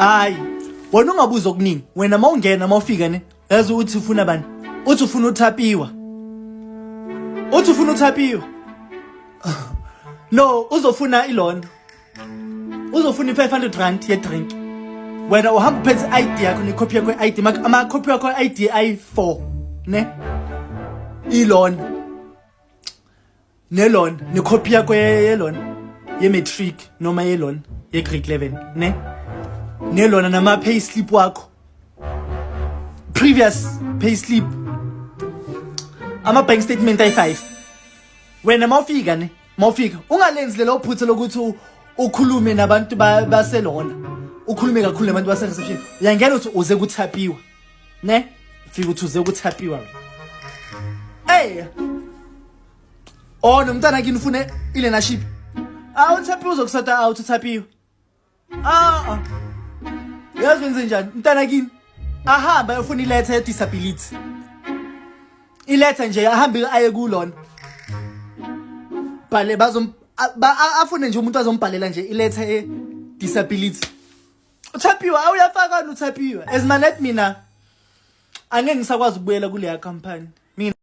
Hayi, wena ungabuza okuningi. Wena mawungena, mawufika ne, yazi uthi ufuna bani? Uthi ufuna uThapiwa. Uthi ufuna uThapiwa. No, uzofuna ilona. Uzofuna i-R500 ye-drink. Wena uhamba uphethe i-ID yakho nekhophi yakho ye-ID, amakhophi yakho ye-ID ayi-4, ne? Ilona. Nelona nekhophi yakho yelona ye-matric noma yelona ye-grade 11, ne? Nelona nama-pay slip wakho. Previous pay slip. Ama-bank statement ayi-5. Wena mawufika ne, mawufika ungalenzi lelo phutha lokuthi ukhulume nabantu baselona, ukhulume kakhulu nabantu base-reception. Uyangena uthi uze kuThapiwa, ne? Ufika uthi uze kuThapiwa wena. Ey, oh, nomntana kini ufune i-learnership. Ah, uThapiwa uzoku-sort-a out uThapiwa. Ah ah. Yazi wenze njani? Mntana kini ahamba ayofuna iletha ye-disability, iletha nje, ahambe aye kulona bhale bazom afune nje umuntu azombhalela nje iletha ye-disability. UThapiwa awuyafaka uThapiwa as manet. Mina angeke ngisakwazi ukubuyela kuleya company mina.